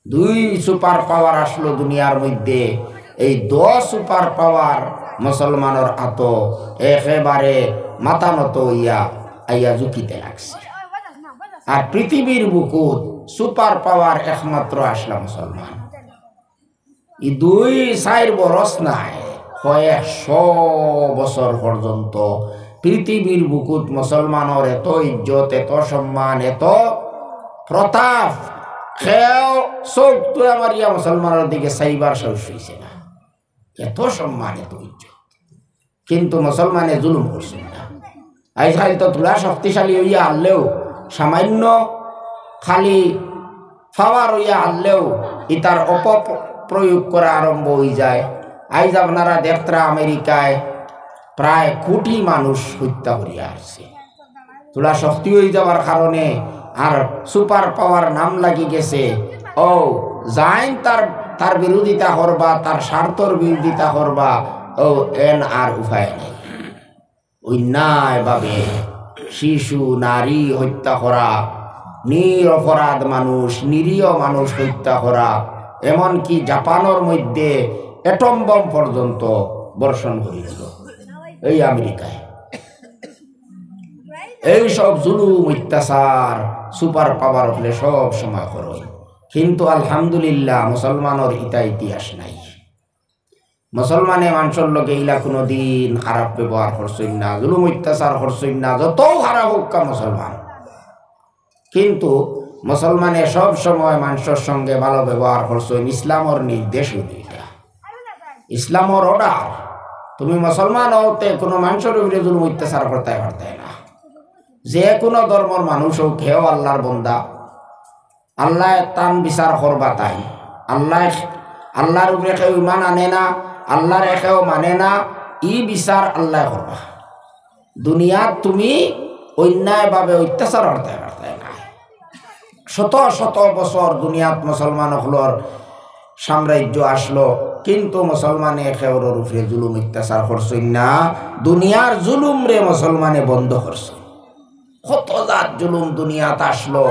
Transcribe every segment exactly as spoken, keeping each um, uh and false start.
দুই super power আসলো দুনিয়ার মধ্যে, এই দুই সুপার পাওয়ার মুসলমানর আতো একেবারে মাথা নত অইয়া আইয়া ঝুঁকিতে লাগছে। আর পৃথিবীর বুকুত সুপার পাওয়ার একমাত্র আসলা মুসলমান। ই দুই চাইর বরস নায়, কয়েকশো বছর পর্যন্ত পৃথিবীর বুকুত মুসলমানর এত ইজ্জত, এত সম্মান, এত প্রতাপ, কেউ চোখ তুলে মারিয়া মুসলমানর দিকে চাইবার সাহস অইছে না। এত সম্মান, এত ইজ্জত, কিন্তু মুসলমানে জুলুম করছে না। আইজকাইল তো থুড়া শক্তিশালী অইয়া হারলেও, সামান্য খালি পাওয়ার অইয়া হারলেও ইতার অপপ্রয়োগ করা আরম্ভ অইযায়। আইজ আপনারা দেখতরা আমেরিকায় প্রায় কোটি মানুষ হত্যা করিয়া হারছে। থুড়া শক্তি অইযাওয়ার কারণে আর সুপার পাওয়ার নাম লাগি গেছে। ও, যাইন তার, তার বিরোধিতা করবা, তার স্বার্থর বিরোধিতা করবা, ও, এন আর উপায় নাই। অন্যায়ভাবে শিশু, নারী হত্যা করা, নিরপরাধ মানুষ, নিরীহ মানুষ হত্যা করা, এমনকি জাপানর মধ্যে অ্যাটম বোম পর্যন্ত বর্ষণ করি দিল এই আমেরিকায়। এই সব জুলুম অত্যাচার সুপার পাওয়ার অকলে সব সময় করইন, কিন্তু আলহামদুলিল্লাহ মুসলমানর ইতা ইতিহাস নাই। মুসলমানে মানষর লগে ইলা কুনুদিন খারাপ ব্যবহার করছইন না, জুলুম অত্যাচার করছইন না, যতউ খারাপ হউক্কা মুসলমান, কিন্তু মুসলমানে সব সময় মানষর সঙ্গে ভালো ব্যবহার করছইন। ইসলামর নির্দেশ অইল ইটা, ইসলামর অর্ডার। তুমি মুসলমান অওতে কুনু মানষর উপরে জুলুম অত্যাচার করতায় পারতায় না। যে কুনু ধর্মর মানুষ হউক, হেও আল্লার বন্দা, আল্লায় তান বিচার করবা তাইন। আল্লায়, আল্লার উপরে কেউ ইমান আনে না, আল্লারে কেউ মানে না, ই বিচার আল্লায় করবা। দুনিয়াত তুমি অন্যায়ভাবে অত্যাচার করতায় পারতায় না। শত শত বছর দুনিয়াত মুসলমান অকলর সাম্রাজ্য আসলো, কিন্তু মুসলমানে কেউরর উপরে জুলুম অত্যাচার করছইন না। দুনিয়ার জুলুমরে মুসলমানে বন্ধ করছইন। কত জাত জুলুম দুনিয়াত আসলো,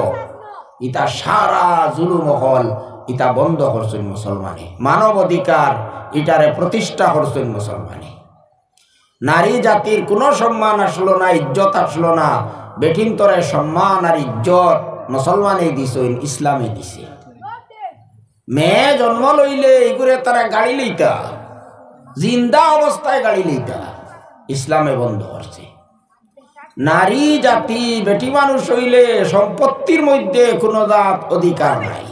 ইতা সারা জুলুম অকল ইতা বন্ধ করছইন মুসলমানে। মানব অধিকার ইটারে প্রতিষ্ঠা করছইন মুসলমানে। নারী জাতির কুনু সম্মান আসলো না, ইজ্জত আসলো না। বেটিন্তরে সম্মান আর ইজ্জত মুসলমানে দিছইন, ইসলামে দিছে। মেয়ে জন্ম লইলে ইগুরে তারা গাড়ি লইতা, জিন্দা অবস্থায় গাড়ি লইতা, ইসলামে বন্ধ করছে। নারী জাতি, বেটি মানুষ অইলে সম্পত্তির মধ্যে কুনু জাত অধিকার নাই,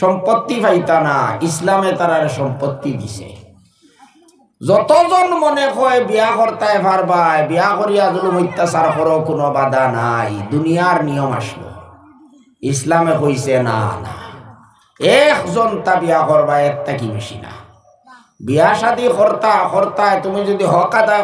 সম্পত্তি পাইতা না, ইসলামে তারারে সম্পত্তি দিছে। যতজন মনে কয় বিয়া করতায় পারবায়, বিয়া করিয়া জুলুম অত্যাচার করো, কুনু বাধা নাই, দুনিয়ার নিয়ম আসলো। ইসলামে কইছে না, না, একজন তা বিয়া করবা, এর থাকি বেশি না। বিয়া শাদি করতা, করতায়, তুমি যদি হক আদায়